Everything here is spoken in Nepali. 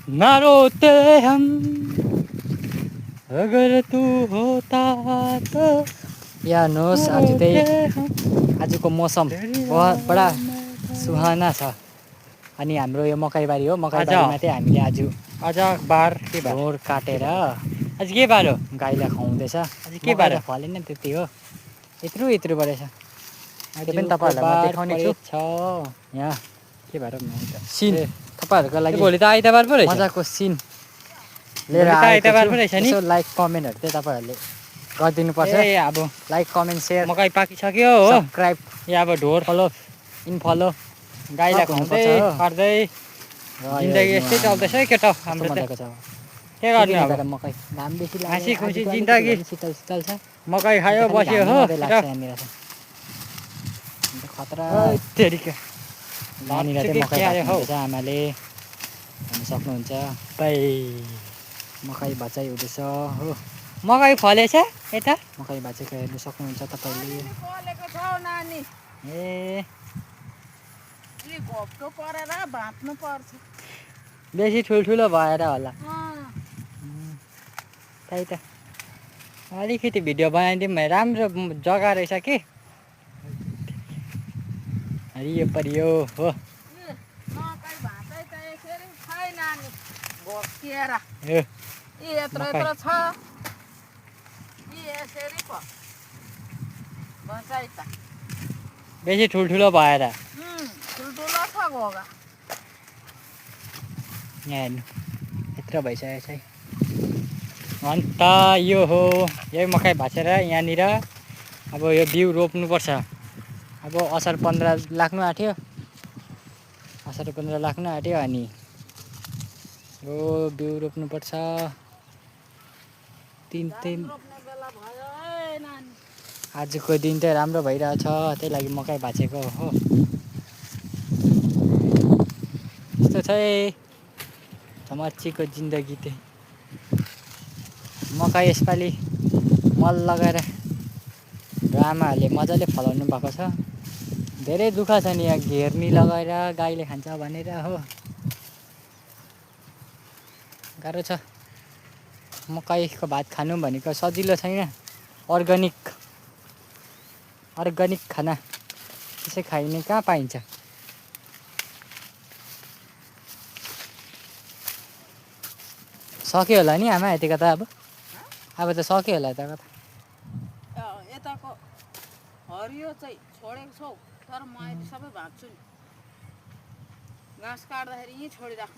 ना रोते हम अगर तू होता तो या हेर्नुहोस् आज चाहिँ आजको मौसम बडा सुहाना छ। अनि हाम्रो यो मकैबारी हो, मकैबारीमा चाहिँ हामीले आज आज बार के बार ढोर काटेर आज के बार हो? गाईलाई खुवाउँदैछ। आज के बार हो? फलेन त्यति हो, यत्रो यत्रो परेछ। त्यो पनि तपाईँहरूलाई म देखाउने छु। यहाँ के बार हो? सिन तपाईँहरूको लागि भोलि त आइतबार पो रहेछ। मजाको सिन लिएर भोलि त आएको आइतबार छु। पो रहेछ नि। यसो लाइक कमेन्टहरू चाहिँ तपाईँहरूले गरिदिनुपर्छ। ए अब लाइक कमेन्ट सेयर मकै पाकिसक्यो हो, सब्सक्राइब या अब ढोर फलो इनफलो गाईलाई खुवाउँदै पार्दै जिन्दगी यस्तै चल्दैछ है केटा हाम्रो त। के गर्ने अब मकै घाम बेसी हाँसी लाग्यो, खुसी आजको अलिकति जिन्दगी भए पनि शीतल शीतल छ। मकै खायो बस्यो हो मात्रै लाग्छ यहाँनिर चाहिँ। अन्त खतरा तेरिका यहाँनिर चाहिँ मकै भाँच्नुहुन्छ आमाले, हेर्न सक्नुहुन्छ। मकै भाँचाइ हुँदैछ हो। मकै फलेछ यता मकै भाँचेको हेर्न सक्नुहुन्छ तपाईँले। ए घोप्टो परेर भाँच्नु पर्छ। बेसी ठुल्ठुलो भएर होला। त्यही त अलिकति भिडियो बनाइदिउँ भने राम्रो जग्गा रहेछ कि हरियो परियो हो। मकै भाँचै त यसरी छैन नि घोप्टिएर। ए यत्रो यत्रो छ, यसरी पो भाँचै त। बेसी ठुल्ठुलो भएर ठुल्ठुलो छ घोगा। यहाँ हेर्नु यत्रो भइसकेको छ है। अन्त यो हो यही मकै भाँचेर यहाँनिर अब यो बिउ रोप्नुपर्छ। अब असार 15 लाग्नु आँट्यो, असार 15 लाग्नु आँट्यो। अनि यो बिउ रोप्नुपर्छ। रोप्ने बेला भयो है नानी। आजको दिन चाहिँ राम्रो भइरहेछ, त्यही लागि मकै भाँचेको हो। यस्तो छ है चमच्चीको जिन्दगी चाहिँ। मकै यसपालि मल लगाएर आमाहरूले मजाले फलाउनु भएको छ। धेरै दुःख छ नि यहाँ घेर्नी लगाएर गाईले खान्छ भनेर हो। गाह्रो छ। मकैको भात खानु भनेको सजिलो छैन। अर्ग्यानिक खाना त्यसै खाइने कहाँ पाइन्छ। सक्यो होला नि आमा यतिको त अब त सक्यो होला यताको त। यताको हरियो चाहिँ छोडेको छौ, तर म अहिले सबै भाँच्छु नि। घाँस काट्दाखेरि यहीँ छोडिराख्नु।